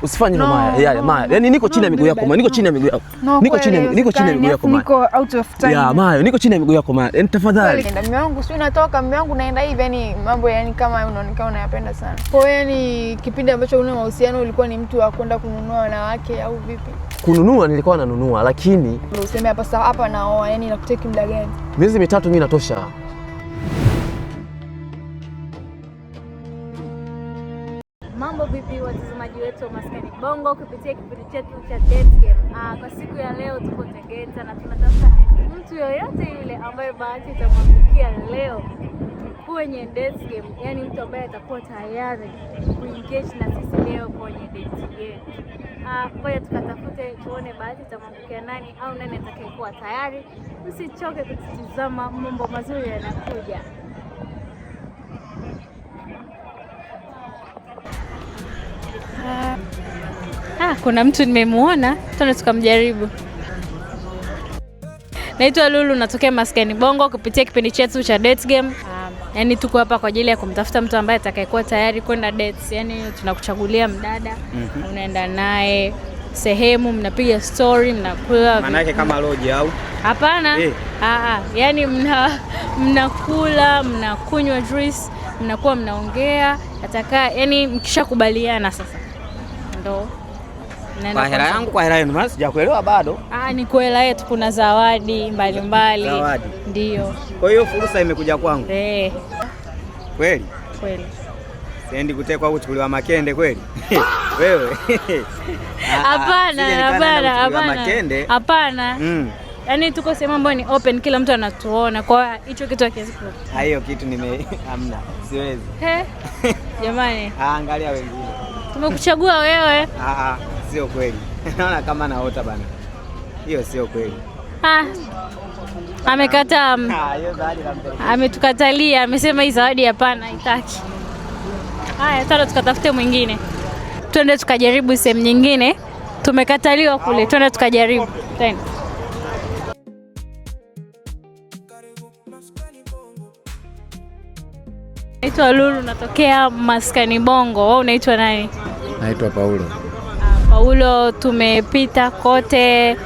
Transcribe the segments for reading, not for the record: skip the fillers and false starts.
Usifanye hivyo No, Maya. Yeah, no, Maya. no. Yaani niko chini ya No, miguu yako Maya. Niko chini ya miguu yako. No, Niko chini kweli, niko chini ya miguu yako Maya. Niko out of time. Yeah, Maya, niko chini ya miguu yako Maya. Yaani tafadhali. Kweli, mume wangu si unatoka, mume wangu naenda hivi, yani mambo yani kama unaonekana unayapenda sana. Kwa hiyo yani kipindi ambacho una mahusiano ulikuwa ni mtu wa kwenda kununua wanawake au vipi? Kununua nilikuwa nanunua, lakini Ndio useme hapa sasa hapa naoa, yani nakuteki muda gani? miezi 3 mimi natosha. Mambo vipi watazamaji wetu wa Maskani Bongo kupitia kipindi chetu cha Date Game. Kwa siku ya leo tuko Tegeta na tunatafuta mtu yoyote yule ambaye bahati itamwangukia leo kwenye Date Game, yaani mtu ambaye atakuwa tayari kuengage na sisi leo kwenye date yetu. Ngoja tukatafute tuone bahati itamwangukia nani au nani atakayekuwa tayari. Msichoke kututizama, mambo mazuri yanakuja. Kuna mtu nimemuona, twende tukamjaribu. Naitwa Lulu, natokea Maskani Bongo kupitia kipindi chetu cha Date Game. Yaani tuko hapa kwa ajili ya kumtafuta mtu ambaye atakayekuwa tayari kwenda dates. Yaani tunakuchagulia mdada, unaenda naye sehemu, mnapiga story, mnakula. Maana yake kama loji au Hapana. Eh. Yaani mnakula, mnakunywa juice, mnakuwa mnaongea, atakaa yani mkishakubaliana sasa ndo mnaenda kwa hela kwanza. yangu, kwa hela yenu, maana sijakuelewa bado. Ni kwa hela yetu, kuna zawadi mbalimbali. Zawadi. Ndio. Kwa hiyo fursa imekuja kwangu Eh, kweli? kweli. Siendi kutekwa au kuchukuliwa makende kweli? Wewe Hapana, sije nikawa hapana, naenda kuchukuliwa hapana. makende. Hapana. Mm. Yaani tuko sehemu ambayo ni open, kila mtu anatuona. Kwa hiyo hicho kitu hakiwezi ku. Hiyo kitu nime hamna, siwezi. He? Jamani, Angalia wengine. tumekuchagua wewe. Sio kweli. Naona kama naota bana. Hiyo sio kweli. Amekataa. Hiyo zawadi nampelekea. Ametukatalia, amesema hii zawadi hapana, haitaki. Haya, sasa tukatafute mwingine. Twende tukajaribu sehemu nyingine. Tumekataliwa kule, twende tukajaribu. Twende. Naitwa Lulu, natokea Maskani Bongo. Wewe unaitwa nani? Naitwa Paulo. Paulo, tumepita kote,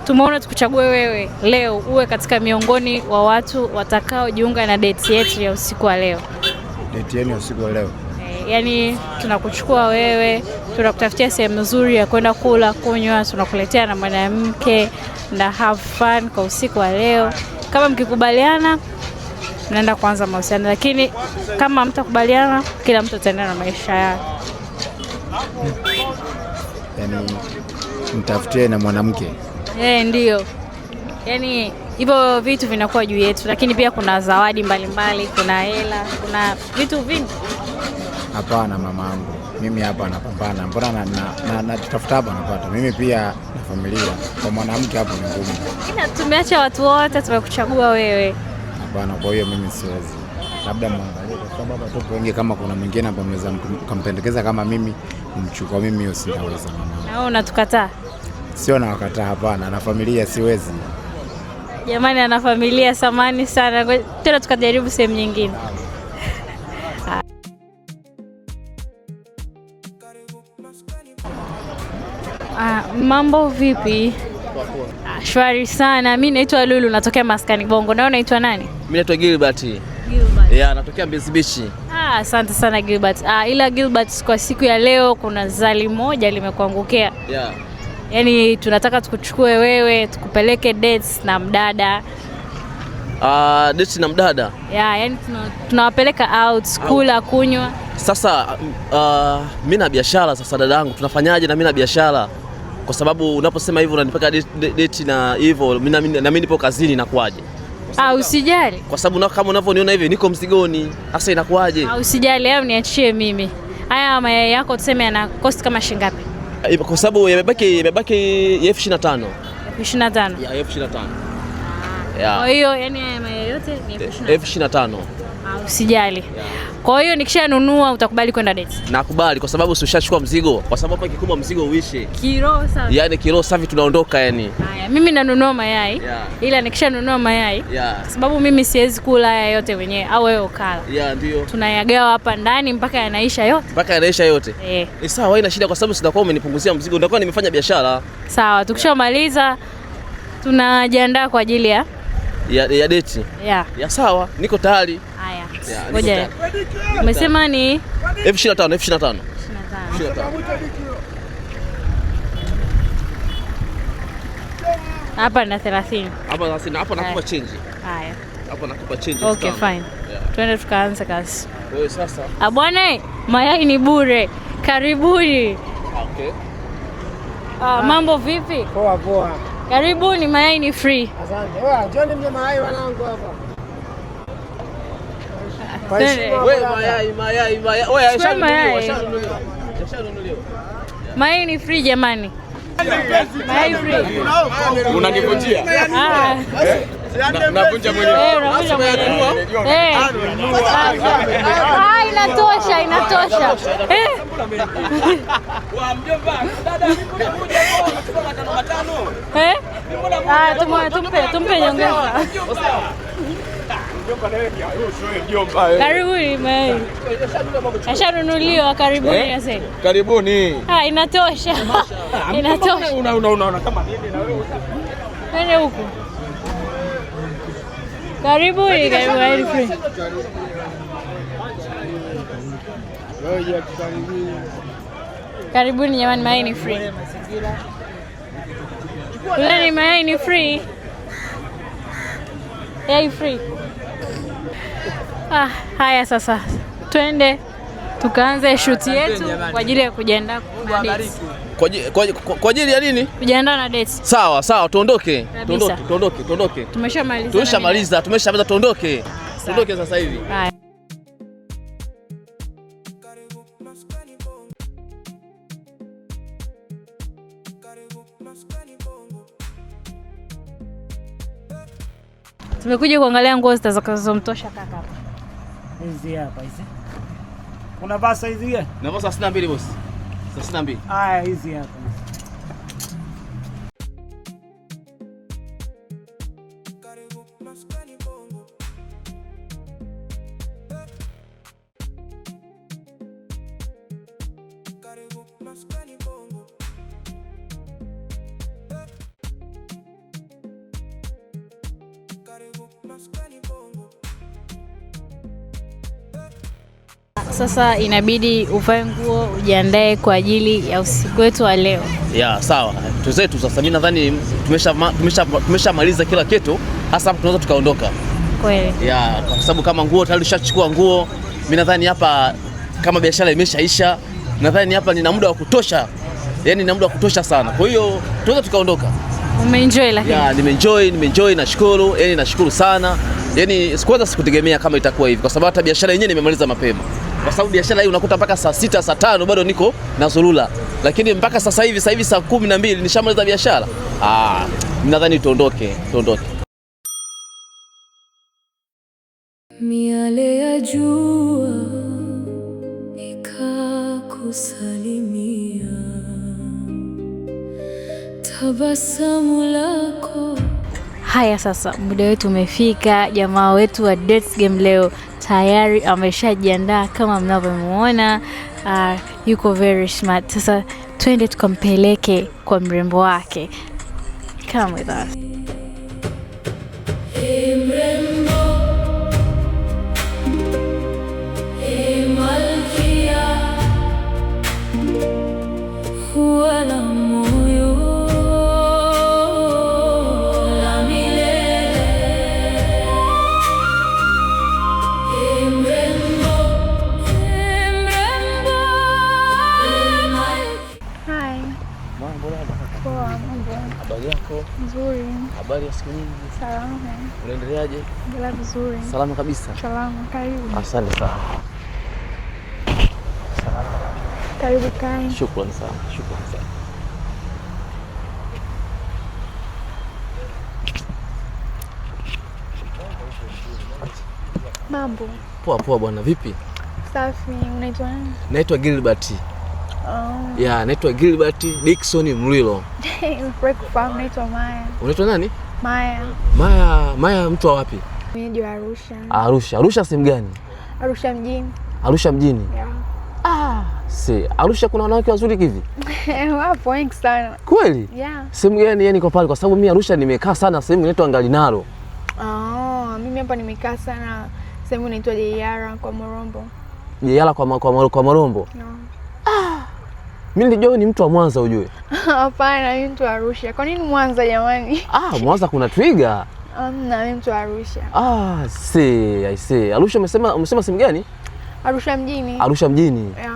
tumeona tukuchague wewe leo uwe katika miongoni wa watu watakaojiunga na date yetu ya usiku wa leo. Date yenu ya usiku wa leo. Yaani tunakuchukua wewe, tunakutafutia sehemu nzuri ya kwenda kula, kunywa, tunakuletea na mwanamke na have fun kwa usiku wa leo. Kama mkikubaliana mnaenda kuanza mahusiano, lakini kama mtakubaliana, kila mtu ataenda na maisha yake. Yaani mtafutie na mwanamke. Ndio. Yaani hivyo vitu vinakuwa juu yetu, lakini pia kuna zawadi mbalimbali, kuna hela, kuna vitu vingi. Hapana mamangu, mimi hapa napambana. Mbona na tafuta hapa napata. Mimi pia na familia. Kwa mwanamke hapo ni ngumu. Ila tumeacha watu wote, tumekuchagua wewe. Hapana, kwa hiyo mimi siwezi. Labda muangalie kwa sababu hapa tupo wengi, kama kuna mwingine ambaye mnaweza mkampendekeza kama mimi, mchukua mimi, hiyo sitaweza mama. Na wewe unatukataa? Sio na wakataa, hapana, na familia siwezi. Jamani, ana familia, samani sana. Tena tukajaribu sehemu nyingine. Mambo vipi? Shwari sana. Mimi naitwa Lulu, natokea Maskani Bongo. Na wewe unaitwa nani? Mimi naitwa Gilbert. Gilbert. Yeah, natokea Mbezi Beach. Asante sana Gilbert. Ila Gilbert, kwa siku ya leo kuna zali moja limekuangukia. Yeah. Yaani tunataka tukuchukue wewe, tukupeleke dates na mdada. Dates na mdada? Yeah, yani tunawapeleka out, kula, kunywa. Sasa mimi na biashara sasa dadangu, tunafanyaje na mimi na biashara? Kwa sababu unaposema hivyo unanipeka date na hivyo, mimi na mimi nipo kazini inakuaje? Usijali. Kwa sababu kama unavyoniona hivi niko mzigoni. Sasa inakuaje? Usijali, hayo niachie mimi. Haya mayai yako tuseme yana cost kama shilingi ngapi? Kwa sababu yamebaki 25,000. 25,000. Ya, 25,000. Kwa hiyo yani haya mayai yote ni 25,000. 25,000. Usijali. Kwa hiyo nikishanunua utakubali kwenda date? Nakubali kwa sababu si ushachukua mzigo, kwa sababu hapa kikubwa mzigo uishe. Kiroho safi. Yaani kiroho safi tunaondoka yani. Haya, mimi nanunua mayai. Ila nikishanunua mayai, kwa sababu mimi siwezi kula haya yote mwenyewe au wewe ukala. Ndio. Tunayagawa hapa ndani mpaka yanaisha yote. Mpaka yanaisha yote. Sawa, haina shida kwa sababu sitakuwa umenipunguzia mzigo, nitakuwa nimefanya biashara. Sawa, tukishamaliza tunajiandaa kwa ajili ya date. Ya sawa, niko tayari. Haya. Ngoja. Umesema ni 25,000, 25,000. 25. Hapa na 30. Hapa 30, hapa nakupa change. Haya. Hapa nakupa change. Okay, fine. Twende tukaanze kazi. Wewe sasa. Ah bwana, mayai ni bure. Karibuni. Okay. Mambo vipi? Poa poa. Karibuni, mayai ni free. Asante. Wewe njoo mje mayai wanangu hapa. Wewe mayai mayai mayai. Wewe yashanunuliwa. Yashanunuliwa. Mayai ni free jamani. Mayai free. Unanivunjia? Navunja mwenyewe. Unavunja mwenyewe. Inatosha, inatosha. Wa mjomba, dada mimi mbona kuja hapo unachukua matano matano? Tumpe nyongeza. Mjomba na wewe wewe mjomba. Karibuni mayai. Yashanunuliwa, karibuni sasa. Karibuni. Inatosha. Inatosha. Unaona kama nini na wewe? Twende huko. Karibuni, karibuni free. Karibuni jamani, mayai ni free. Kuleni mayai ni free. Yai free. Haya sasa. Twende tukaanze shoot yetu kwa ajili ya kujiandaa na date. Kwa ajili ya nini? Kujiandaa na date. Sawa, sawa, tuondoke. Tuondoke. Tumeshamaliza. Tumeshamaliza, tuondoke. Tuondoke sasa hivi. Haya. Tumekuja kuangalia nguo zitakazomtosha kaka hapa. Hizi hapa hizi. Unavaa size gani? Navaa 32 boss. 32. Haya hizi hapa. Sasa inabidi uvae nguo ujiandae kwa ajili ya usiku wetu wa leo. Ya, sawa. Tuzetu sasa mimi nadhani tumeshamaliza kila kitu. Hasa hapa tunaweza tukaondoka. Kweli. Ya, kwa sababu kama nguo tayari tushachukua nguo, mimi nadhani hapa kama biashara imeshaisha, nadhani hapa nina muda wa kutosha. Yaani nina muda wa kutosha sana. Kwa hiyo tunaweza tukaondoka. Umeenjoy lakini? Ya, nimeenjoy, nashukuru. Yaani nashukuru sana. Yaani kwanza sikutegemea kama itakuwa hivi kwa sababu hata biashara yenyewe nimemaliza mapema. Kwa sababu biashara hii unakuta mpaka saa 6, saa 5 bado niko nazurula. Lakini mpaka sasa hivi saa 12 nishamaliza biashara. Nadhani tuondoke. Miale ya jua ikakusalimia, tabasamu lako. Haya sasa, muda wetu umefika. Jamaa wetu wa Dates Game leo tayari ameshajiandaa kama mnavyomuona. Yuko very smart. Sasa twende tukampeleke kwa mrembo wake. Come with us. Hey mrembo, hey malkia, wala moyo la milele. Hey mrembo, hey mrembo, hey malkia. Hi. Mambo baba. Poa, mambo. Habari yako? Nzuri. Habari ya siku nyingi. Salama. Unaendeleaje? Endelea vizuri. Salama kabisa. Salama, karibu. Asante sana. Karibu kai. Shukrani sana, shukrani sana. Mambo. Poa poa bwana, vipi? Safi, unaitwa nani? Naitwa Gilbert. Oh. Ya, naitwa Gilbert Dickson Mlilo. Nimefurahi kufahamu, naitwa Maya. Unaitwa nani? Maya. Maya, Maya mtu wa wapi? Mwenyeji wa Arusha. Arusha. Arusha sehemu gani? Arusha mjini. Arusha mjini. Yeah. Si, Arusha kuna wanawake wazuri hivi? Wapo wengi sana. Kweli? Yeah. Sehemu gani yani kwa pale? Kwa sababu mimi Arusha nimekaa sana sehemu inaitwa Ngalinaro. Oh, mimi hapa nimekaa sana sehemu inaitwa JR kwa Morombo. Jeyala kwa Morombo. No. Mimi nilijua wewe ni mtu wa Mwanza ujue. Hapana, mimi mtu wa Arusha. Kwa nini Mwanza jamani? Ah, Mwanza kuna twiga. Amna, mimi mtu wa Arusha. Ah, see, I see. Arusha umesema sehemu gani? Arusha mjini. Arusha mjini. Yeah.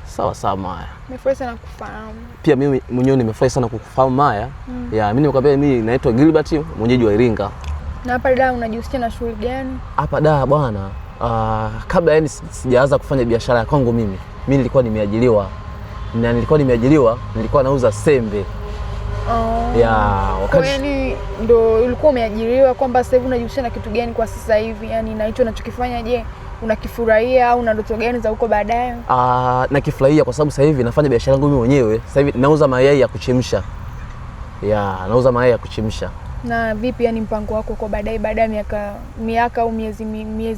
Sawa sawa Maya. Nimefurahi sana kufahamu. Pia mimi mwenyewe nimefurahi sana kukufahamu Maya. Ya, mimi nimekwambia mimi naitwa Gilbert, mwenyeji wa Iringa. Na hapa dada unajihusisha na shughuli gani? Hapa da bwana, kabla yani sijaanza kufanya biashara ya kwangu mimi nilikuwa nimeajiriwa. Na nilikuwa nimeajiriwa, nilikuwa nauza sembe. Oh. Ya, Kwa wakati yani ndo ulikuwa umeajiriwa kwamba sasa hivi unajihusisha na kitu gani kwa sasa hivi? Yaani na hicho unachokifanya je, unakifurahia au una ndoto gani za huko baadaye? Nakifurahia kwa sababu sasa hivi nafanya biashara yangu mimi mwenyewe. Sasa hivi nauza mayai ya kuchemsha. Ya, nauza mayai ya kuchemsha. Na vipi yani mpango wako kwa baadaye, baada ya miaka au miezi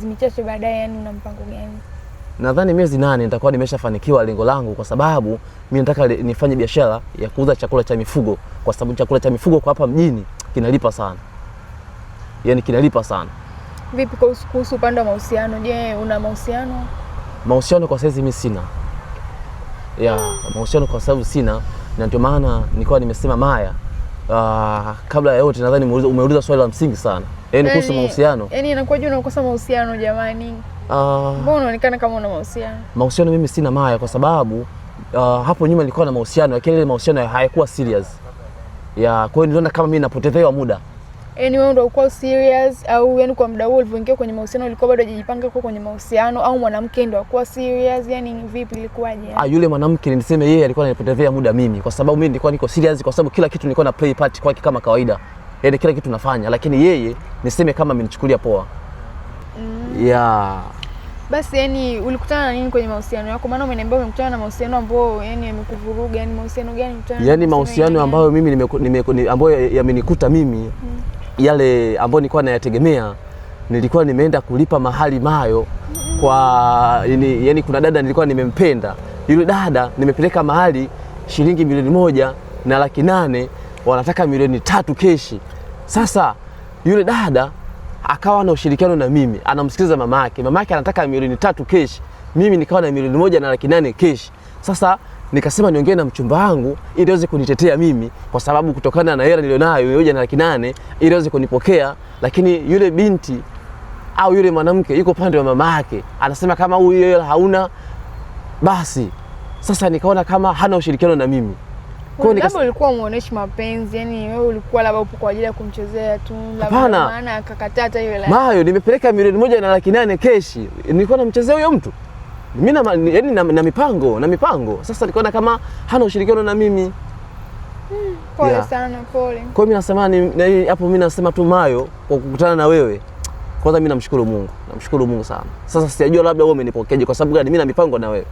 michache baadaye, yani una mpango gani? Nadhani miezi 8 nitakuwa nimeshafanikiwa lengo langu, kwa sababu mimi nataka nifanye biashara ya kuuza chakula cha mifugo, kwa sababu chakula cha mifugo kwa hapa mjini kinalipa sana. Yaani kinalipa sana. Vipi kuhusu upande wa mahusiano? Je, una mahusiano? Mahusiano kwa saizi mimi sina. Ya, mahusiano kwa sababu sina, na ndio maana nilikuwa nimesema Maya, kabla ya yote nadhani umeuliza swali la msingi sana. Yaani kuhusu mahusiano. Yaani inakuwaje unakosa mahusiano jamani? Mbona unaonekana kama una mahusiano? Mahusiano mimi sina Maya, kwa sababu hapo nyuma nilikuwa na mahusiano, lakini ile mahusiano hayakuwa serious. Ya, kwa hiyo niliona kama mimi napotezewa muda. Yaani wewe ndio ulikuwa serious au yani kwa muda huo ulivyoingia kwenye mahusiano ulikuwa bado hujajipanga kuwa kwenye mahusiano au mwanamke ndio alikuwa serious? Yani vipi, ilikuwaje? Yule mwanamke niseme yeye alikuwa ananipotezea muda mimi, kwa sababu mimi nilikuwa niko serious, kwa sababu kila kitu nilikuwa na play part kwake kama kawaida. Yaani kila kitu nafanya, lakini yeye niseme kama amenichukulia poa. Ya. Basi yani ulikutana na nini kwenye mahusiano yako? Maana umeniambia umekutana na mahusiano ambayo yani yamekuvuruga. Yani mahusiano gani ulikutana? Yaani mahusiano ambayo mimi ambayo yamenikuta mimi, yale ambayo nilikuwa nayategemea, nilikuwa nimeenda kulipa mahali mayo kwa yani kuna dada nilikuwa nimempenda. Yule dada nimepeleka mahali shilingi 1,800,000, wanataka 3,000,000 keshi. Sasa yule dada akawa na ushirikiano na mimi, anamsikiliza mamake. Mamake anataka 3,000,000 keshi, mimi nikawa na 1,800,000 keshi. Sasa nikasema niongee na mchumba wangu ili aweze kunitetea mimi, kwa sababu kutokana na hela nilionayo 1,800,000 ili aweze kunipokea. Lakini yule binti au yule mwanamke yuko pande wa mama yake, anasema kama huyu hela hauna basi. Sasa nikaona kama hana ushirikiano na mimi. Kwa hiyo labda ulikuwa muoneshi mapenzi, yani wewe ulikuwa labda upo kwa ajili ya kumchezea tu, labda maana akakataa hata hiyo hela. Mayo nimepeleka 1,800,000 keshi, nilikuwa namchezea huyo mtu. Mimi na yani na mipango. Sasa nikaona kama hana ushirikiano na mimi. Pole sana, pole. Kwa hiyo mimi nasema hapo mimi nasema tu Mayo kwa kukutana na wewe. Kwanza mimi namshukuru Mungu. Namshukuru Mungu sana. Sasa sijajua labda wewe umenipokeaje, kwa sababu gani mimi na mipango na wewe.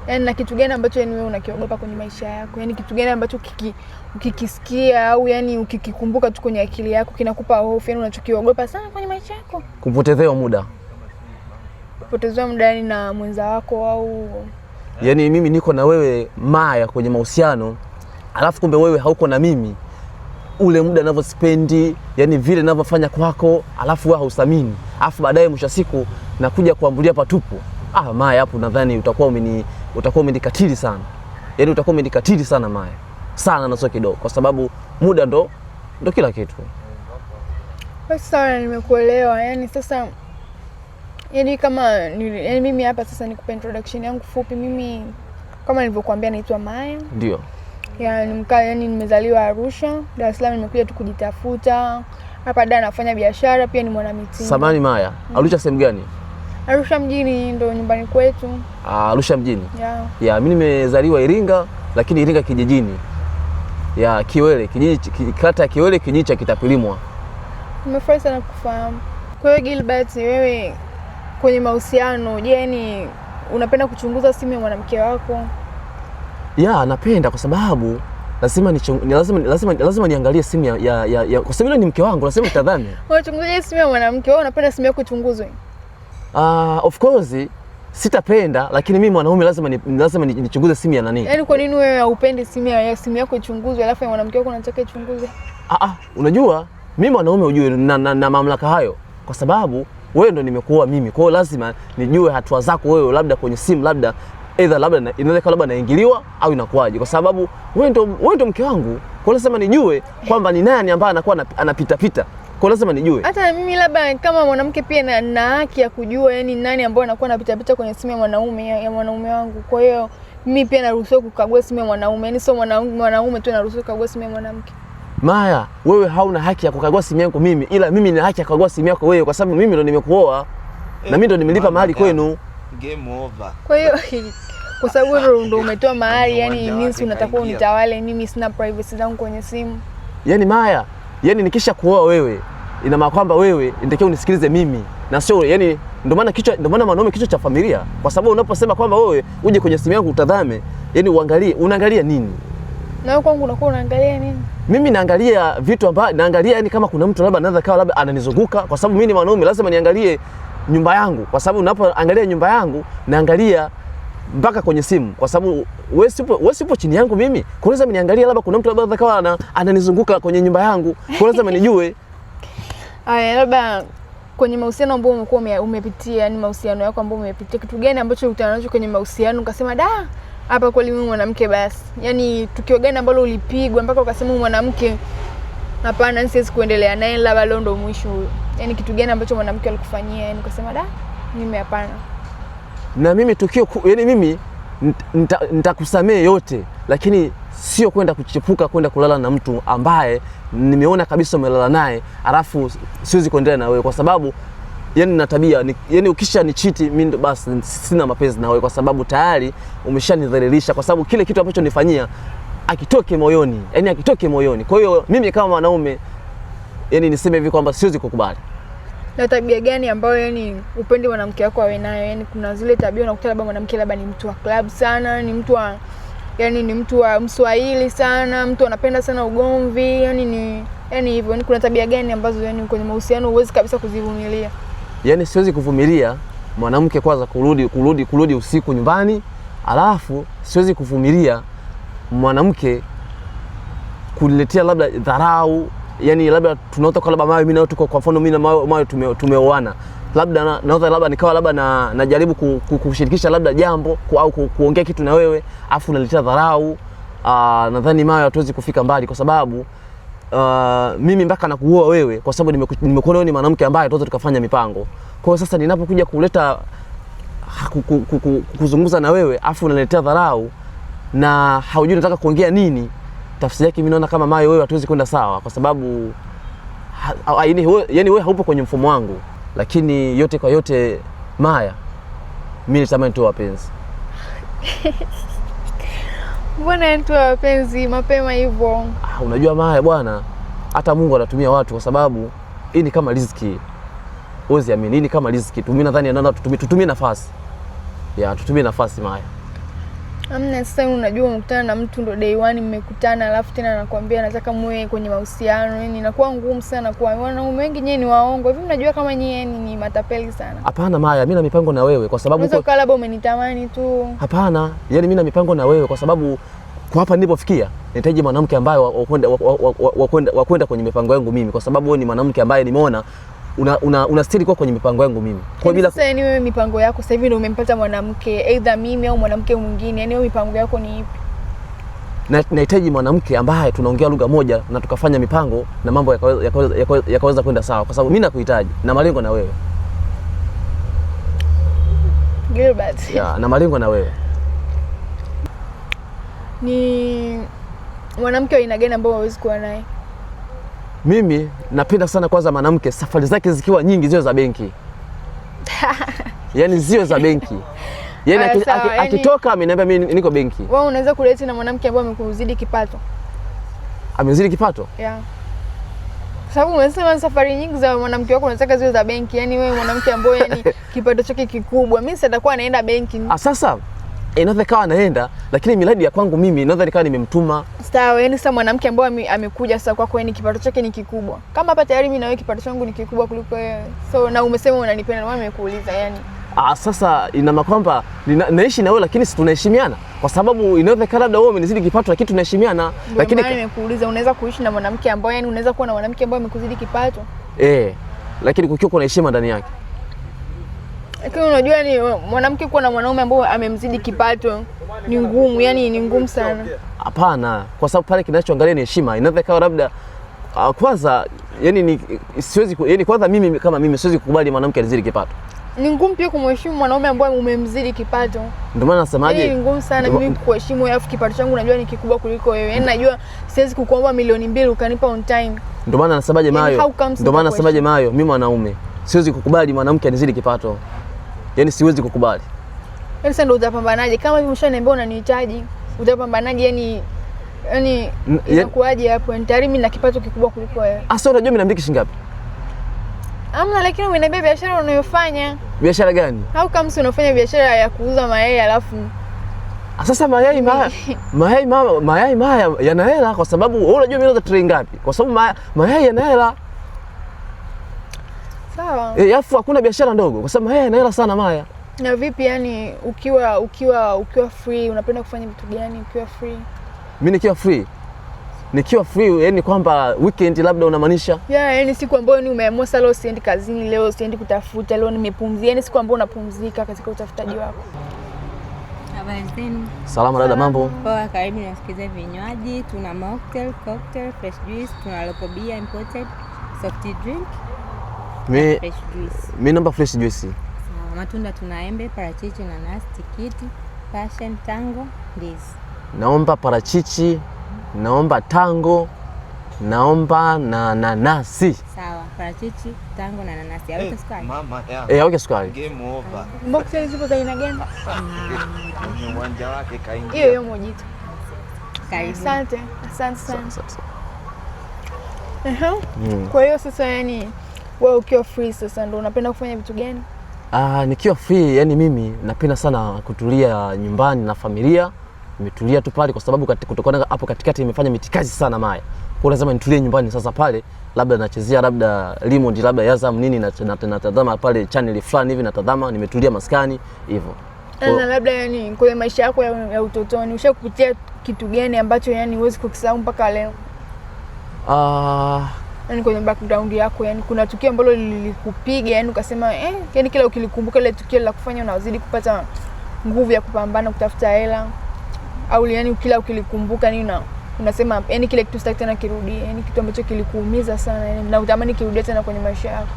Yaani na kitu gani ambacho yani wewe unakiogopa kwenye maisha yako? Yaani kitu gani ambacho ukikisikia au yani ukikikumbuka tu kwenye akili yako kinakupa hofu, yani unachokiogopa sana kwenye maisha yako? Kupotezewa muda. Kupotezewa muda yani na mwenza wako au yaani mimi niko na wewe Maya kwenye mahusiano, alafu kumbe wewe hauko na mimi. Ule muda ninavyospendi, yani vile ninavyofanya kwako, alafu wewe hauthamini. Alafu baadaye mwisho siku nakuja kuambulia patupu. Maya hapo nadhani utakuwa umenikatili sana. Yaani utakuwa umenikatili sana Maya. Sana na sio kidogo, kwa sababu muda ndo kila kitu. Basi sawa, nimekuelewa. Yaani sasa yaani kama yaani mimi hapa sasa nikupe introduction yangu fupi. Mimi kama nilivyokuambia naitwa Maya. Ndio. Yaani nimezaliwa Arusha, Dar es Salaam nimekuja tu kujitafuta. Hapa da nafanya biashara, pia ni mwanamitindo. Samani Maya, Arusha sehemu gani? Arusha mjini ndo nyumbani kwetu. Arusha mjini. Yeah. Ya, mimi nimezaliwa Iringa, lakini Iringa kijijini. Ya, Kiwele, kijiji kata ya Kiwele, kijiji cha Kitapilimwa. Nimefurahi sana kufahamu. Kwa hiyo Gilbert, wewe kwenye mahusiano, je, yani unapenda kuchunguza simu ya mwanamke wako? Ya, napenda kwa sababu lazima lazima niangalie simu ya kwa sababu ni mke wangu, lazima nitadhani. Unachunguzaje simu ya mwanamke? Wewe unapenda simu yako ichunguzwe? Of course sitapenda, lakini mimi mwanaume lazima nichunguze simu ya nani. Yaani kwa nini wewe haupendi simu yako ichunguzwe alafu ya mwanamke wako unataka ichunguzwe? Unajua mimi mwanaume ujue na mamlaka hayo, kwa sababu wewe ndo nimekuoa mimi. Kwa hiyo lazima nijue hatua zako wewe, labda kwenye simu, labda either labda inaweza kuwa labda naingiliwa au inakuwaje, kwa sababu wewe ndo mke wangu. Kwa hiyo lazima nijue kwamba ni nani ambaye anakuwa anapita pita. Kwa lazima nijue. Hata mimi labda kama mwanamke pia na haki ya kujua yani nani ambaye anakuwa anapita pita kwenye simu ya mwanaume ya mwanaume wangu. Kwa hiyo mimi pia naruhusiwa kukagua simu ya mwanaume. Yaani sio mwanaume tu anaruhusiwa kukagua simu ya mwanamke. Maya, wewe hauna haki ya kukagua simu yangu mimi, ila mimi nina haki ya kukagua simu yako wewe, kwa sababu mimi ndo nimekuoa na mimi ndo nimelipa mahali kwenu. Game over. Kwa hiyo kwa sababu wewe ndo umetoa mahali, yani mimi unatakiwa unitawale, mimi sina privacy zangu kwenye simu. Yaani Maya, yani nikisha kuoa wewe ina maana kwamba wewe inatakiwa unisikilize mimi na sio, yani ndio maana kichwa, ndio maana mwanaume kichwa cha familia, kwa sababu unaposema kwamba wewe uje kwenye simu yangu utadhame, yani uangalie, unaangalia nini? Na wewe kwangu unakuwa unaangalia nini? Mimi naangalia vitu ambavyo naangalia, yani kama kuna mtu labda anaweza kawa labda ananizunguka, kwa sababu mimi ni mwanaume lazima niangalie nyumba yangu, kwa sababu ninapoangalia nyumba yangu naangalia mpaka kwenye simu, kwa sababu wewe sipo chini yangu mimi. Kwa lazima niangalie labda kuna mtu labda anaweza kawa ananizunguka kwenye nyumba yangu, kwa lazima nijue. Aya, labda kwenye mahusiano ambayo umekuwa umepitia, yani mahusiano yako ambayo umepitia, kitu gani ambacho ulikutana nacho kwenye mahusiano ukasema da, hapa kweli mimi mwanamke basi? Yaani tukio gani ambalo ulipigwa mpaka ukasema mwanamke hapana, siwezi kuendelea naye, labda leo ndo mwisho huyo? Yaani kitu gani ambacho mwanamke alikufanyia yani ukasema da, mimi hapana? Na mimi tukio, yani mimi nitakusamee yote, lakini sio kwenda kuchepuka kwenda kulala na mtu ambaye nimeona kabisa umelala naye alafu siwezi kuendelea na wewe, kwa sababu yani na tabia yani ukisha nichiti mimi basi sina mapenzi na wewe, kwa sababu tayari umeshanidhalilisha, kwa sababu kile kitu ambacho nifanyia akitoke moyoni, yani akitoke moyoni. Kwa hiyo mimi kama mwanaume yani niseme hivi kwamba siwezi kukubali. Na tabia gani ambayo yani upende mwanamke wako awe nayo? Yani kuna zile tabia unakuta labda mwanamke labda ni mtu wa club sana, ni mtu wa yani ni mtu wa Mswahili sana, mtu anapenda sana ugomvi, yani ni yani hivyo. Yani kuna tabia gani ambazo yani kwenye mahusiano huwezi kabisa kuzivumilia? Yani siwezi kuvumilia mwanamke kwanza kurudi usiku nyumbani, alafu siwezi kuvumilia mwanamke kuniletea labda dharau, yani labda tunaota kwa labda Mayo mimi na tuko, kwa mfano mimi na Mayo tumeoana, labda naota labda nikawa labda najaribu kushirikisha labda jambo au kuongea kitu na wewe afu unaletea dharau. Nadhani Mayo hatuwezi kufika mbali, kwa sababu mimi mpaka nakuoa wewe kwa sababu nimekuona wewe ni mwanamke ambaye tunaweza tukafanya mipango. Kwa hiyo sasa ninapokuja kuleta kuzungumza na wewe afu unaletea dharau na haujui nataka kuongea nini, tafsiri yake mimi naona kama Mayo wewe hatuwezi kwenda sawa, kwa sababu yani wewe haupo kwenye mfumo wangu. Lakini yote kwa yote Maya, mimi nitamani tu wapenzi. Mbona tu wapenzi mapema hivyo? Unajua Maya bwana, hata Mungu anatumia watu, kwa sababu hii ni kama riziki. Huwezi amini, hii ni kama riziki. Mimi nadhani naona tutumie nafasi. Ya, tutumie nafasi Maya. Amna, sasa unajua umekutana na mtu ndo day one mmekutana, alafu tena anakuambia nataka muwe kwenye mahusiano, yani inakuwa ngumu sana kwa wanaume wengi. Nyinyi ni waongo. Hivi mnajua kama nyinyi ni matapeli sana? Hapana Maya, mimi na mipango na wewe kwa sababu unaweza labda umenitamani tu. Hapana, yani mimi na mipango na wewe kwa sababu kwa hapa nilipofikia nahitaji mwanamke ambaye wa kwenda kwenye mipango yangu mimi, kwa sababu wewe ni mwanamke ambaye nimeona unastahili kuwa kwenye mipango yangu mimi. Kwa bila sasa, yani wewe mipango yako sasa hivi ndio umempata mwanamke either mimi au mwanamke mwingine, yani wewe mipango yako ni ipi? Nahitaji mwanamke ambaye tunaongea lugha moja na tukafanya mipango na mambo yakaweza kwenda sawa, kwa sababu mimi nakuhitaji na malengo na wewe. Gilbert. Ya, na malengo na wewe. Ni mwanamke wa aina gani ambao hauwezi kuwa naye? Mimi napenda sana kwanza mwanamke safari zake zikiwa nyingi ziwe za benki. Yaani ziwe za benki. Yaani akitoka ameniambia mimi niko benki. Wewe unaweza kuleta na mwanamke ambaye amekuzidi kipato? Amezidi kipato? Yeah. Kwa sababu umesema safari nyingi za mwanamke wako unataka ziwe za benki, yani wewe mwanamke ambaye yani kipato chake kikubwa, mimi sitakuwa naenda benki. Ah, sasa inaweza ikawa naenda, lakini miradi ya kwangu mimi inaweza nikawa nimemtuma. Sawa, yani sasa mwanamke ambaye amekuja sasa kwako, yani kipato chake ni kikubwa. Kama hapa tayari mimi na wewe kipato changu ni kikubwa kuliko wewe. So na umesema unanipenda, ndio maana nimekuuliza yani. Ah, sasa ina maana kwamba naishi na wewe lakini si tunaheshimiana, kwa sababu inaweza ikawa labda wewe umenizidi kipato lakini tunaheshimiana. Lakini nimekuuliza unaweza kuishi na mwanamke ambaye yani unaweza kuwa na mwanamke ambaye amekuzidi kipato? Lakini kukiwa kuna heshima ndani yake. Lakini unajua ni mwanamke kuwa na mwanaume ambaye amemzidi kipato ni ngumu, yani ni ngumu sana. Hapana, kwa sababu pale kinachoangalia ni heshima. Inaweza ikawa labda kwanza yani ni siwezi yani kwanza mimi kama mimi siwezi kukubali mwanamke alizidi kipato. Ni ngumu pia kumheshimu mwanaume ambaye umemzidi kipato. Ndio maana nasemaje? Ni ngumu sana mimi kukuheshimu alafu kipato changu najua ni kikubwa kuliko wewe. Yaani najua siwezi kukuomba 2,000,000 ukanipa on time. Ndio maana nasemaje Mayo? Ndio maana nasemaje Mayo, mimi mwanaume siwezi kukubali mwanamke anizidi kipato. Yaani siwezi kukubali. Yaani sasa ndio utapambanaje? Kama hivi umeshaniambia unanihitaji, utapambanaje yani yani inakuaje hapo? Yaani tayari mimi na kipato kikubwa kuliko wewe. Sasa unajua mimi namiliki shilingi ngapi? Amna, lakini umeniambia biashara unayofanya. Biashara gani? How comes unafanya biashara ya kuuza mayai alafu sasa mayai mayai yana hela, kwa sababu wewe unajua mimi nauza tray ngapi? Kwa sababu mayai yana hela. Sawa. Alafu hakuna biashara ndogo kwa sababu mayai yana hela sana Maya. Na vipi yani ukiwa free unapenda kufanya vitu gani ukiwa free? Mimi nikiwa free. Nikiwa free yani kwamba weekend labda unamaanisha? Yeah, yani siku ambayo ni umeamua sasa leo siendi kazini, leo siendi kutafuta, leo nimepumzika. Yani siku ambayo unapumzika katika utafutaji wako. Habari zenu? Salama dada, mambo? Poa, karibu nasikize vinywaji. Tuna mocktail, cocktail, fresh juice, tuna local beer imported, soft drink. Fresh juice. Mimi naomba fresh juice. Sawa, matunda tuna embe, parachichi, nanasi, tikiti, passion, tango, ndizi. Naomba parachichi, naomba tango, naomba na nanasi. Sawa, parachichi, tango na nanasi. Aweke sukari. Mama ya. Aweke sukari. Game over. Mocktail zipo za aina gani? Kwenye uwanja wake kaingia. Hiyo hiyo mojito. Karibu. Asante, asante sana. Kwa hiyo sasa yani wewe ukiwa free sasa ndio unapenda kufanya vitu gani? Nikiwa free yani mimi napenda sana kutulia nyumbani na familia. Nimetulia tu pale kwa sababu kutokana hapo katikati nimefanya mitikazi sana Maya. Kwa lazima nitulie nyumbani sasa pale, labda nachezea labda Limond, labda Azam nini, natazama pale channel fulani hivi natazama, nimetulia maskani hivyo. Na labda yani kwenye maisha yako ya utotoni ushakupitia kitu gani ambacho yani huwezi kukisahau mpaka leo? Yani kwenye background yako yani kuna tukio ambalo lilikupiga yani ukasema yani kila ukilikumbuka ile tukio la kufanya unazidi kupata nguvu ya kupambana kutafuta hela, au yani kila ukilikumbuka nini unasema yani kile kitu sitaki tena kirudie, yani kitu ambacho kilikuumiza sana yani na utamani kirudie tena kwenye maisha yako?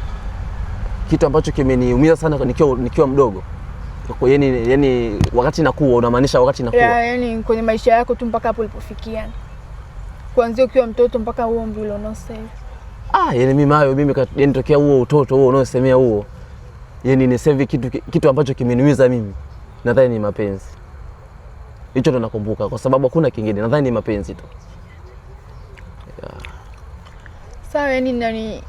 Kitu ambacho kimeniumiza sana nikiwa mdogo. Yani wakati nakuwa, unamaanisha wakati nakuwa? Yeah, yani kwenye maisha yako tu mpaka hapo ulipofikia. Kuanzia ukiwa mtoto mpaka huo umri ulionao sasa hivi. Yani mimi hayo mimi yani tokea huo utoto huo unaosemea huo. Yani niseme kitu ambacho kimeniumiza mimi. Nadhani ni mapenzi. Hicho ndo nakumbuka kwa sababu hakuna kingine. Nadhani ni mapenzi tu. Yeah. Sawa, yani nani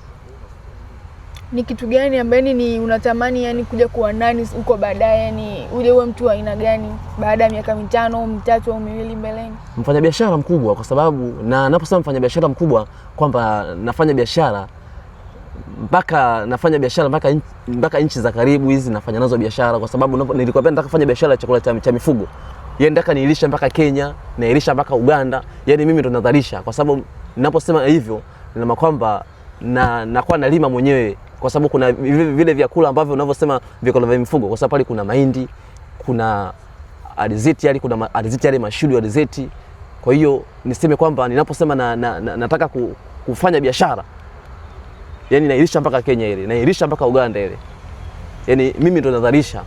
ni kitu gani ambaye ni unatamani yani kuja kuwa nani huko baadaye, yani uje uwe mtu wa aina gani baada ya miaka 5 au 3 au 2 mbeleni? Mfanyabiashara mkubwa, kwa sababu na naposema mfanyabiashara mkubwa kwamba nafanya biashara mpaka nchi za karibu hizi nafanya nazo biashara, kwa sababu nilikwambia nataka kufanya biashara ya chakula cha mifugo. Yaani nataka niilisha mpaka Kenya, niilisha mpaka Uganda. Yaani mimi ndo nadhalisha, kwa sababu ninaposema hivyo nina kwamba na nakuwa nalima mwenyewe, kwa sababu kuna vile vyakula ambavyo unavyosema vyakula vya mifugo, kwa sababu pale kuna mahindi, kuna alizeti, yale kuna alizeti yale mashudu alizeti. Kwa hiyo niseme kwamba ninaposema nataka kufanya biashara, yani nailisha mpaka Kenya ile, nailisha mpaka Uganda ile. Yani mimi ndo nadhalisha.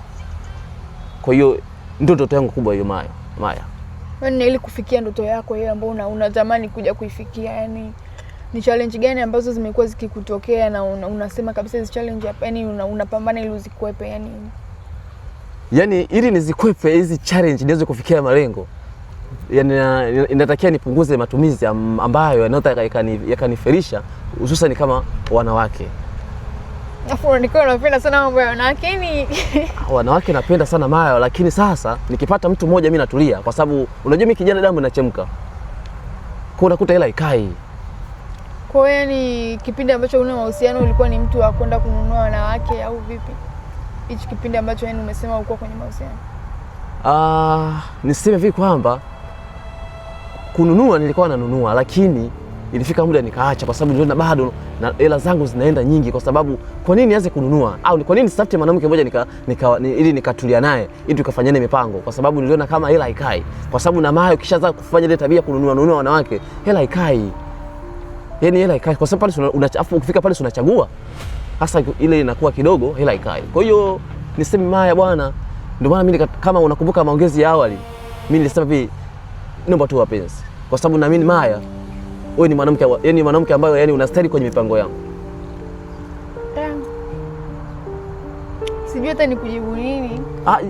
Kwa hiyo ndio ndoto yangu kubwa hiyo Maya. Yaani ili kufikia ndoto yako hiyo ambayo unatamani kuja kuifikia, yani ni challenge gani ambazo zimekuwa zikikutokea na unasema kabisa hizi challenge hapa, yani unapambana ili uzikwepe yani? Yani ili nizikwepe hizi challenge niweze kufikia malengo, Yani inatakiwa nipunguze matumizi ambayo yanaweza yakanifelisha, hususan kama wanawake. Afu nilikuwa unapenda sana mambo ya wanawake ni Wanawake napenda sana Maya, lakini sasa nikipata mtu mmoja mimi natulia, kwa sababu unajua mimi kijana damu inachemka. Kwa unakuta hela ikai. Kwa hiyo ni kipindi ambacho una mahusiano ulikuwa ni mtu wa kwenda kununua wanawake au vipi? Hichi kipindi ambacho yani umesema ulikuwa kwenye mahusiano. Niseme vipi kwamba kununua nilikuwa nanunua, lakini ilifika muda nikaacha, kwa sababu niliona bado na hela zangu zinaenda nyingi. Kwa sababu kwa nini nianze kununua, au kwa nini nisitafute mwanamke mmoja ili nikatulia naye ili tukafanyane mipango? Kwa sababu niliona kama hela haikai, kwa sababu na mayo kishaanza kufanya ile tabia kununua nunua wanawake, hela haikai. Yani hela haikai, kwa sababu pale afu ukifika pale unachagua hasa ile inakuwa kidogo, hela haikai. Kwa hiyo niseme Maya bwana, ndio maana mimi kama unakumbuka maongezi ya awali, mimi nilisema hivi, naomba tu wapenzi, kwa sababu naamini Maya wewe ni mwanamke, yani mwanamke ambaye yani unastahili kwenye mipango yangu. Sijui hata nikujibu nini.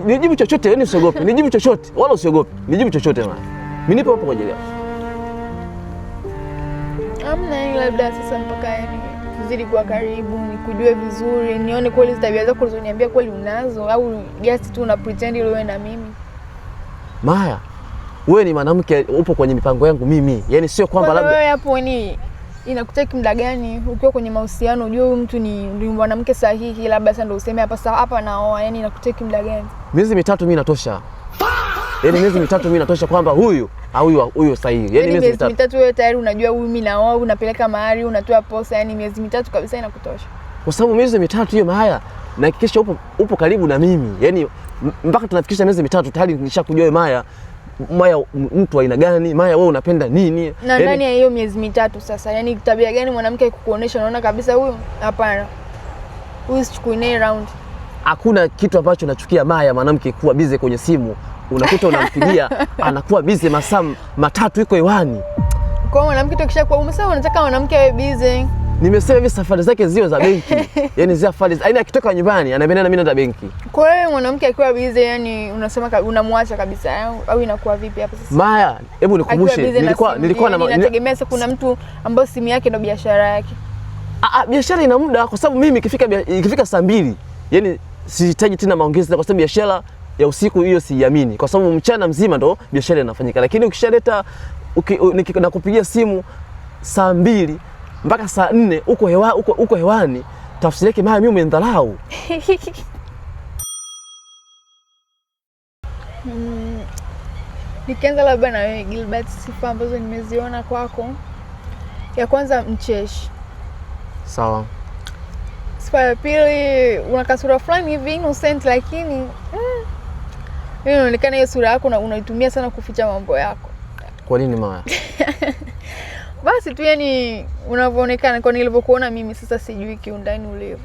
Nijibu chochote, yani usiogope. Nijibu chochote, wala usiogope. Nijibu chochote Maya. Mimi nipo hapo kwa ajili yako. Hamna, labda sasa mpaka yani tuzidi kuwa karibu, nikujue vizuri, nione kweli tabia zako ulizoniambia kweli unazo au just tu una pretend ili uwe na mimi. Maya, wewe ni mwanamke upo kwenye mipango yangu mimi. Yaani sio kwamba labda wewe hapo ni inakutaki muda gani ukiwa kwenye mahusiano ujue huyu mtu ni mwanamke sahihi, labda sasa ndio useme hapa sasa hapa naoa. Yaani inakutaki muda gani? Miezi mitatu mimi natosha. Yaani miezi mitatu mimi natosha kwamba huyu au huyu sahihi. Yaani miezi mitatu wewe tayari unajua huyu mimi naoa, unapeleka mahari, unatoa posa, yaani miezi mitatu kabisa inakutosha. Kwa sababu miezi mitatu hiyo Maya, na hakikisha upo karibu na mimi. Yaani mpaka tunafikisha miezi mitatu tayari nishakujua wewe Maya. Maya mtu aina gani? Maya wewe unapenda nini? Na ndani ya hiyo miezi mitatu sasa, yani tabia gani mwanamke akikuonesha unaona kabisa huyu hapana, huyu sichukui naye round? Hakuna kitu ambacho nachukia Maya, mwanamke kuwa busy kwenye simu. Unakuta unampigia anakuwa busy masaa matatu yuko hewani. Kwa mwanamke tukishakuwa umesema unataka mwanamke awe busy. Nimesema hivi safari zake zio za benki. Yaani zile safari, yaani akitoka nyumbani ananiambia mimi naenda benki. Kwa hiyo mwanamke akiwa busy yani unasema unamwacha kabisa au inakuwa vipi hapa sasa? Maya, hebu nikumbushe, nilikuwa na ninategemea sasa kuna mtu ambaye simu yake ndio biashara yake. Biashara ina muda, kwa sababu mimi ikifika saa 2, yani sihitaji tena maongezi, kwa sababu biashara ya usiku hiyo siamini, kwa sababu mchana mzima ndo biashara inafanyika. Lakini ukishaleta nakupigia simu saa 2 mpaka saa 4 uko hewani, tafsiri yake Maya mimi umenidharau. Nikianza labda na wewe Gilbert, sifa ambazo nimeziona kwako, ya kwanza mcheshi. Sawa. Sifa ya pili una kasura fulani hivi innocent, lakini inaonekana hiyo sura yako unaitumia sana kuficha mambo yako. Kwa nini Maya? Basi tu yani unavyoonekana, kwa nilivyokuona mimi sasa sijui kiundani ulivyo.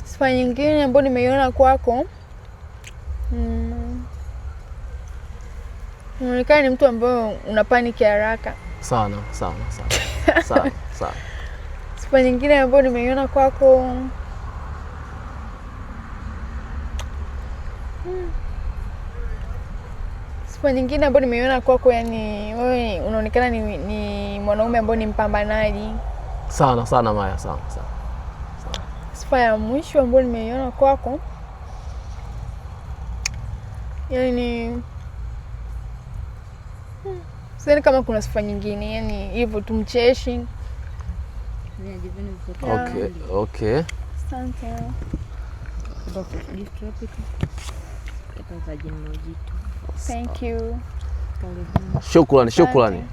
Sifa nyingine ambayo nimeiona kwako, unaonekana ni mtu ambaye una panic haraka. Sana sana sana. Sana sana. Sifa nyingine ambayo nimeiona kwako, sifa nyingine ambayo nimeiona kwako, yani wewe unaonekana ni mwanaume ambaye ni mpambanaji. Sana sana Maya, sana sana. Sifa ya mwisho ambayo nimeiona kwako, yani sidhani kama kuna sifa nyingine, yani hivyo tu, mcheshi. Okay. Asante. Thank you. Shukrani.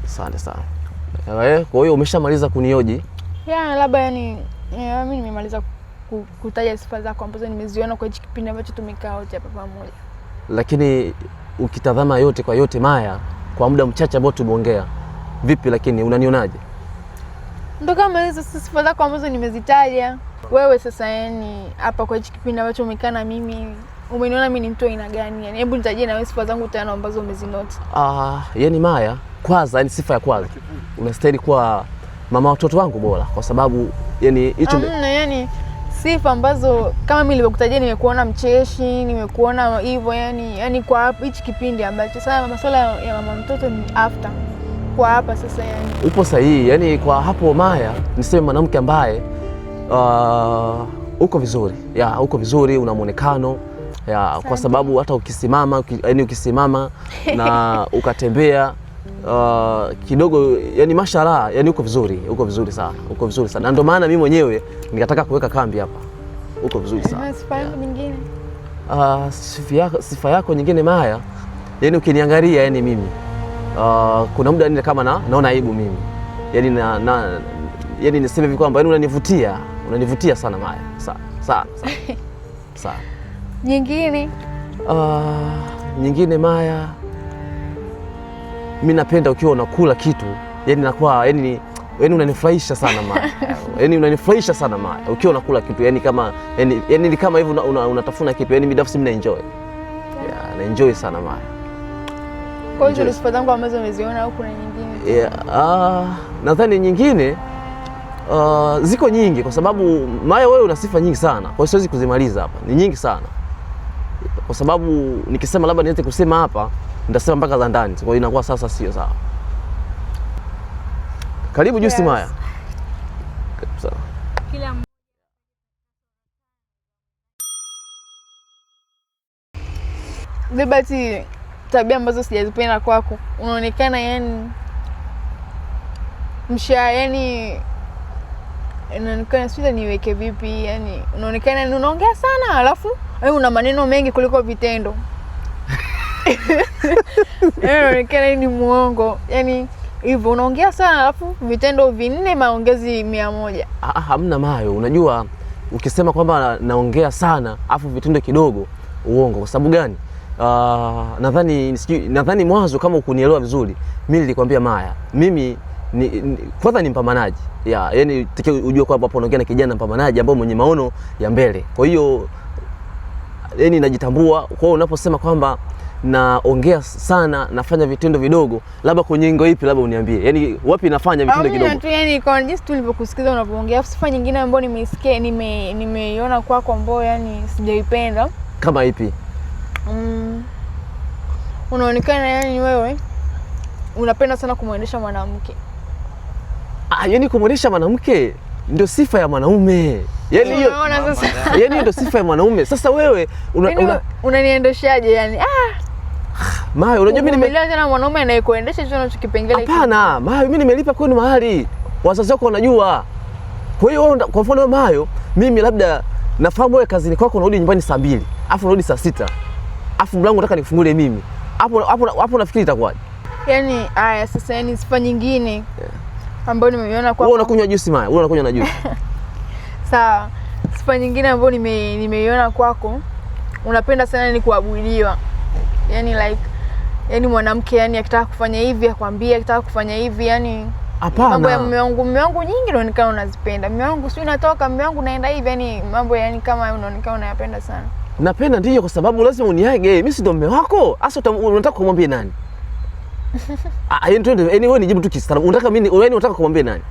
Asante sana. Kwa hiyo umeshamaliza kunioji? Yeah, labda yani mimi nimemaliza kutaja sifa zako ambazo nimeziona kwa hichi kipindi ambacho tumekaa wote hapa pamoja. Lakini ukitazama yote kwa yote Maya, kwa muda mchache ambao tumeongea, vipi lakini unanionaje? Ndio kama hizo sifa zako ambazo nimezitaja. Wewe sasa yani hapa kwa hichi kipindi ambacho umekaa na mimi, umeniona mimi ni mtu aina gani? Yani hebu nitajie na wewe sifa zangu tano ambazo umezinoti. Yani Maya, kwanza yani sifa ya kwanza unastahili kuwa mama watoto wangu bora, kwa sababu yani hicho yani Sifa ambazo kama mimi nilivyokutajia, nimekuona mcheshi, nimekuona hivyo, yani kwa hichi kipindi ambacho sasa masuala ya mama mtoto ni after. Kwa hapa sasa yani. Upo sahihi, yani kwa hapo Maya niseme mwanamke ambaye uko vizuri. Ya, uko vizuri, una muonekano. Ya, kwa sababu hata ukisimama, yani ukisimama na ukatembea kidogo, yani mashallah, yani uko vizuri, uko vizuri sana, uko vizuri sana. Na ndio maana mimi mwenyewe nikataka kuweka kambi hapa. Uko vizuri sana. Sifa yako nyingine? Sifa yako nyingine Maya, yani ukiniangalia yani mimi kuna muda yani kama naona aibu mimi. Yani yani niseme hivi kwamba yani unanivutia sana Maya. Sana sana sana. Sana. Nyingine? Nyingine Maya, mimi napenda ukiwa unakula kitu, yani nakuwa yani unanifurahisha sana Maya. Yani unanifurahisha sana Maya ukiwa unakula kitu, yani kama yani ni kama hivyo unatafuna kitu, yani mimi nafsi mimi na enjoy. Yeah, na enjoy sana Maya. Kwa hiyo ndio sifa zangu ambazo umeziona au kuna nyingine? Yeah, nadhani nyingine ziko nyingi kwa sababu Maya wewe una sifa nyingi sana. Kwa hiyo siwezi kuzimaliza hapa. Ni nyingi sana. Kwa sababu nikisema labda nianze kusema hapa nitasema mpaka za ndani. Kwa hiyo inakuwa sasa sio sawa. Karibu juice Maya. Karibu sana. Kila Liberty, tabia ambazo sijazipenda kwako. Unaonekana yani yani inaonekana sijui niweke vipi, yani unaonekana unaongea sana alafu wewe una maneno mengi kuliko vitendo. Unaonekana ni muongo. Yani hivyo unaongea sana alafu vitendo 4 maongezi 100. Hamna Mayo, unajua ukisema kwamba naongea sana alafu vitendo kidogo, uongo. Kwa sababu gani? Nadhani mwanzo kama ukunielewa vizuri, mimi nilikwambia Maya, mimi kwanza ni mpambanaji. Ya, yani ujue kwamba hapo unaongea na kijana mpambanaji ambaye mwenye maono ya mbele. Kwa hiyo yani najitambua. Kwa hiyo unaposema kwamba naongea sana nafanya vitendo vidogo, labda kwenye ngo ipi, labda uniambie. Yani wapi nafanya vitendo kidogo? Tu yani kwa jinsi tulivyokusikiza unapoongea, sifa nyingine ambayo nimeisikia nimeiona kwako ambayo yani sijaipenda. Kama ipi? Unaonekana yani wewe unapenda sana kumuendesha mwanamke. Yani kumuendesha mwanamke ndio sifa ya mwanaume. Yani hiyo yani hiyo ndio sifa ya mwanaume. Sasa wewe unaniendeshaje yani? Mayo, unajua mimi nimeelewa tena mwanaume anayekuendesha hicho unachokipengele. Hapana, Mayo, mimi nimelipa kwenu mahali. Wazazi wako wanajua. Kwa hiyo kwa mfano Mayo, mimi labda nafahamu wewe kazini kwako unarudi nyumbani saa 2, afu unarudi saa 6. Afu mlango nataka nifungulie mimi. Hapo nafikiri itakuwaje? Yani haya sasa yani sifa nyingine ambayo nimeiona kwa wewe unakunywa juice Maya, wewe unakunywa na juice. Sawa. Sifa nyingine ambayo nimeiona kwako, unapenda sana ni kuabudiwa. Yani like yani mwanamke yani akitaka kufanya hivi akwambia, akitaka kufanya hivi yani. Hapana. Mambo ya mume wangu nyingi unaonekana unazipenda. Mume wangu si unatoka, mume wangu naenda hivi, yani mambo yani kama unaonekana unayapenda sana. Napenda ndiyo kwa sababu lazima uniage. Mimi si ndo mume wako. Asa unataka kumwambia nani? Yani twende, yani wewe nijibu tu kistaarabu. Unataka mimi wewe unataka kumwambia nani?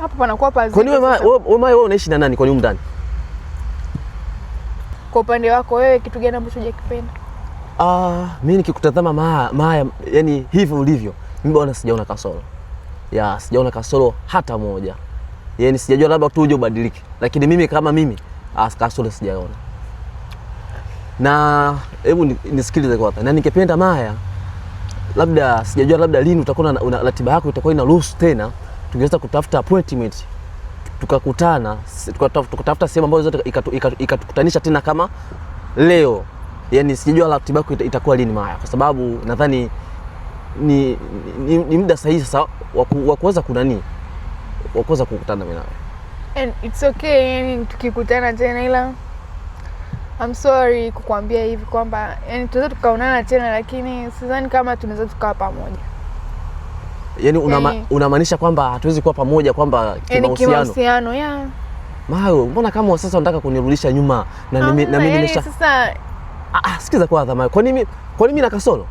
Hapo panakuwa pazito. Kwani wewe wewe unaishi na nani kwa nyumba ndani? Kwa upande wako wewe kitu gani ambacho hujakipenda? Mimi nikikutazama Maya yani hivyo ulivyo, mimi bwana sijaona kasoro. Ya, sijaona kasoro hata moja. Yani sijajua labda tu uje ubadilike. Lakini mimi kama mimi kasoro sijaona. Na hebu nisikilize kwanza. Na ningependa Maya, labda sijajua labda lini utakuwa na ratiba yako itakuwa inaruhusu tena, tungeweza kutafuta appointment tukakutana, tukatafuta sehemu ambayo zote ikatukutanisha tena kama leo. Yani sijajua ratiba yako itakuwa lini Maya, kwa sababu nadhani ni muda sahihi sasa wa kuweza kunani, wa kuweza kukutana mimi nawe. And it's okay yani tukikutana tena, ila I'm sorry kukuambia hivi kwamba yani tunaweza tukaonana tena lakini sidhani kama tunaweza tukawa pamoja. Yani unamaanisha kwamba hatuwezi kuwa pamoja kwamba kimahusiano? Kimahusiano, yeah. Mayo, mbona kama sasa unataka kunirudisha nyuma na mimi nimesha sasa. Sikiza kwanza Mayo. Kwa nini mimi na kasoro?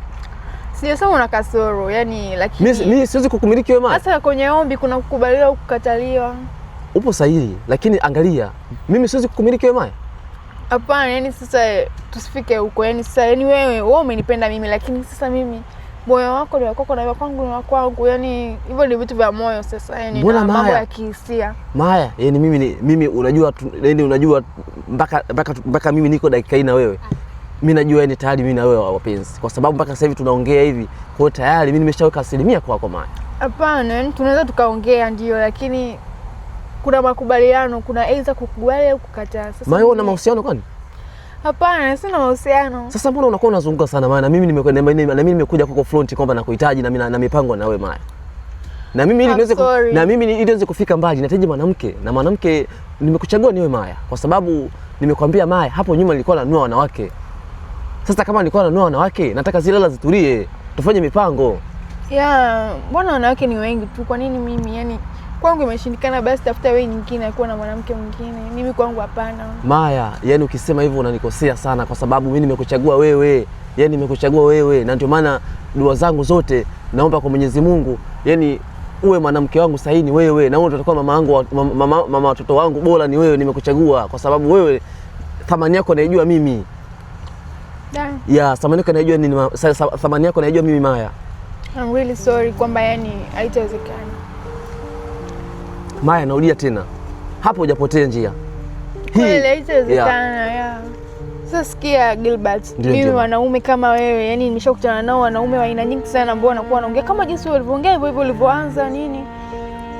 Sijasema una kasoro, yani lakini mimi siwezi kukumiliki wewe Mayo. Sasa kwenye ombi kuna kukubaliwa au kukataliwa. Upo sahihi, lakini angalia, mimi siwezi kukumiliki wewe Maya. Hapana, yani sasa tusifike huko. Yani sasa yani wewe umenipenda mimi, lakini sasa mimi moyo wako ni wa kwako na wa kwangu ni wa kwangu. Yani hivyo ni vitu vya moyo sasa, yani na mambo ya kihisia. Maya, yani mimi unajua, yani unajua mpaka mimi niko dakika hii na wewe. Mimi najua yani tayari mimi na wewe wapenzi. Kwa sababu mpaka sasa hivi tunaongea hivi, kwa hiyo tayari mimi nimeshaweka 100% kwako Maya. Hapana, yani tunaweza tukaongea ndio, lakini kuna makubaliano, kuna aidha kukubali au kukataa. Sasa Maya, una mahusiano kwani? Hapana, sina mahusiano. Sasa mbona unakuwa unazunguka sana maana mimi nimekuja kwako front kwamba nakuhitaji na mimi na mipango na wewe Maya. Na mimi ili niweze kufika mbali nahitaji mwanamke, na mwanamke nimekuchagua ni wewe Maya, kwa sababu nimekwambia Maya hapo nyuma nilikuwa nanunua wanawake. Sasa kama nilikuwa nanunua wanawake, nataka zile hela zitulie, tufanye mipango. Ya, mbona wanawake ni wengi tu, kwa nini mimi? Yani kwangu imeshindikana, basi tafuta wewe nyingine, kuwa na mwanamke mwingine. Mimi kwangu hapana. Maya, yani ukisema hivyo unanikosea sana, kwa sababu mimi nimekuchagua wewe. Yani nimekuchagua wewe, na ndio maana dua zangu zote naomba kwa Mwenyezi Mungu, yani uwe mwanamke wangu sahihi ni wewe, na wewe ndio utakuwa mama yangu, mama watoto wangu bora ni wewe. Nimekuchagua kwa sababu wewe thamani yako naijua mimi. Ya, thamani yako naijua nini? Thamani yako naijua mimi Maya. I'm really sorry kwamba yani haitawezekana. Maya, narudia tena. Hapo hujapotea njia. Kweli haitawezekana, yeah. Sasa sikia Gilbert, mimi wanaume kama wewe, yani nimeshakutana nao wanaume wa aina nyingi sana ambao wanakuwa wanaongea kama jinsi ulivyoongea hivyo hivyo ulivyoanza nini.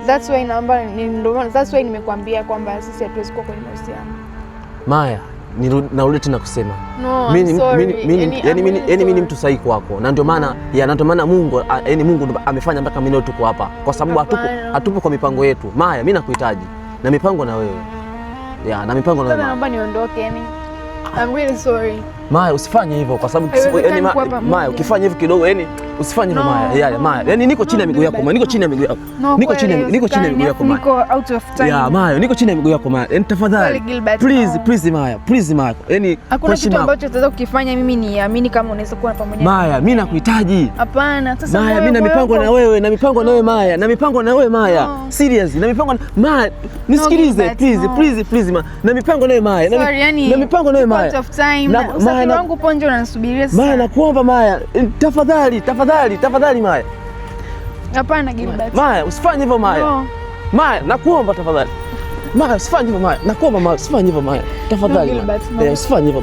That's why naomba, that's why nimekuambia kwamba sisi hatuwezi kuwa kwenye mahusiano. Maya, narudi tena kusema. No, mimi ni mtu sahihi kwako. Na ndio maana ya, na ndio maana Mungu, yani Mungu amefanya mpaka mimi leo tuko hapa. Kwa sababu hatupo kwa mipango yetu. Maya, mimi nakuhitaji. Na mipango na wewe. Ya, na mipango na wewe. Naomba niondoke yani. I'm really sorry. Maya, usifanye hivyo kwa sababu yani Maya, ukifanya hivyo kidogo yani usifanye hivyo Maya. Ya, Maya. Yani niko chini ya miguu yako Maya. Niko chini ya miguu yako. Niko chini ya miguu yako Maya. Niko out of time. Ya, Maya, niko chini ya miguu yako Maya. Yani tafadhali. Please, please Maya. Please Maya. Yani hakuna kitu ambacho utaweza kukifanya mimi niamini kama unaweza kuwa pamoja. Maya, mimi nakuhitaji. Hapana, sasa Maya, mimi na mipango na wewe, na mipango na wewe Maya, na mipango na wewe Maya. Serious, na mipango Maya, nisikilize please, please, please Maya. Na mipango na wewe Maya. Na mipango na wewe Maya. Out of time. Usafiri wangu ponje unanisubiria sasa. Maya, nakuomba Maya, tafadhali, tafadhali, tafadhali Maya. Hapana Gilbert. Maya, usifanye hivyo Maya. No. Maya, nakuomba tafadhali. Maya, usifanye hivyo Maya. Nakuomba Maya, usifanye hivyo Maya. Tafadhali. No, Gilbert, no. Usifanye hivyo.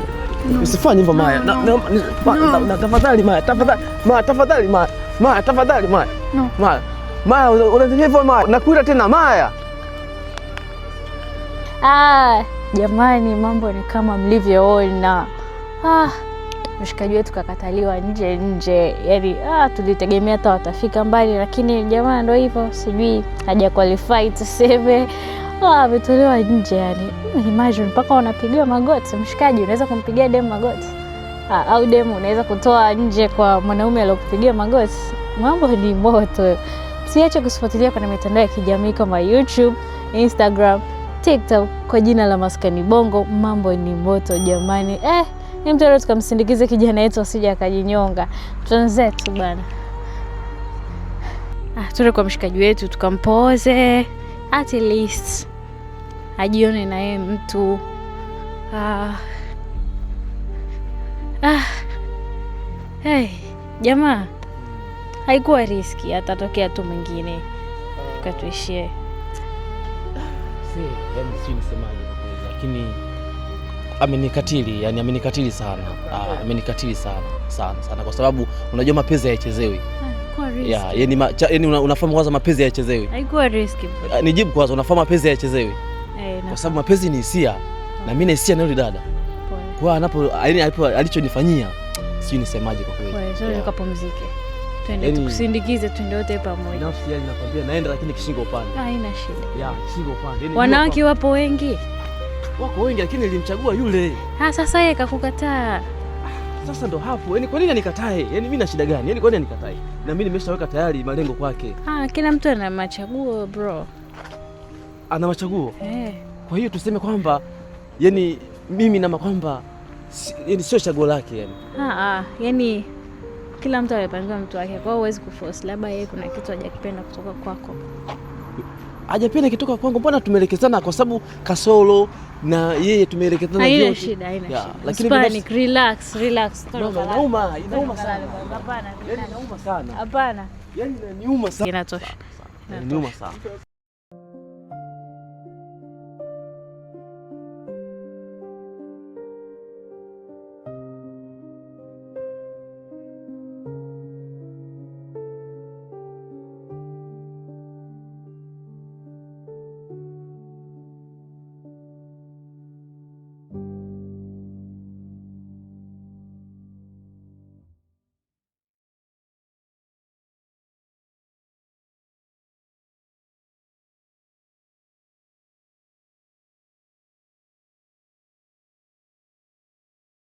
Usifanye hivyo Maya. Na tafadhali Maya, tafadhali. Maya, tafadhali Maya. Maya, tafadhali Maya. No. Maya. Maya, unafanya hivyo Maya. Nakuita tena Maya. Ah, jamani, mambo ni kama mlivyoona. Ah, mshikaji wetu kakataliwa nje nje. Yaani tulitegemea hata watafika mbali, lakini jamaa ndio hivyo, sijui haja qualify tuseme. Ametolewa nje yani. Imagine mpaka wanapigiwa magoti. Mshikaji unaweza kumpigia demu magoti? Au demu unaweza kutoa nje kwa mwanaume aliyokupigia magoti? Mambo ni moto. Msiache kusifuatilia kwenye mitandao ya kijamii kama YouTube, Instagram, TikTok kwa jina la Maskani Bongo. Mambo ni moto jamani. Ni mtu tukamsindikize kijana yetu asije akajinyonga. Tuanze tu bana. Tuende kwa mshikaji wetu tukampoze at least ajione na yeye mtu. Hey, jamaa haikuwa riski, atatokea tu mwingine tukatuishie. Yani sijui nisemaje kwa kweli, lakini amenikatili, yani amenikatili sana. Amenikatili sana sana sana, kwa sababu unajua mapenzi hayachezewi. Haikuwa riski. Ya, yani unafahamu kwanza mapenzi hayachezewi. Haikuwa riski. Nijibu kwanza, unafahamu mapenzi hayachezewi? Kwa sababu mapenzi ni hisia, na mimi na hisia na yule dada. Kwa anapo yani alichonifanyia sijui nisemaje kwa kweli. Pole, sio tukapumzike. Twende tukusindikize, twende wote pamoja. Nafsi yani nakwambia naenda, lakini kishingo upande. Haina shida. Ya, kishingo upande. Yani wanawake wapo wengi. Wako wengi lakini nilimchagua yule. Sasa yeye kakukataa. Sasa ndo hapo. Yaani kwa nini anikatae? Yaani mimi na shida gani? Yaani kwa nini anikatae? Na mimi nimeshaweka tayari malengo kwake. Kila mtu ana machaguo bro. Ana machaguo? Kwa hiyo tuseme kwamba yani mimi na kwamba yani sio chaguo lake yani. Yani kila mtu amepangiwa mtu wake. Kwa hiyo huwezi kuforce, labda yeye kuna kitu hajakipenda kutoka kwako. Hajapenda kitoka kwangu, mbona tumeelekezana kwa sababu kasoro na yeye tumeelekezana Haina vyote. shida, haina Yeah, shida. lakini Usipanic, binafsi- relax, relax. Mama, inauma, inauma sana. Hapana, Yaani inauma sana. Hapana. Yaani inaniuma sana. Inatosha. Inaniuma sana.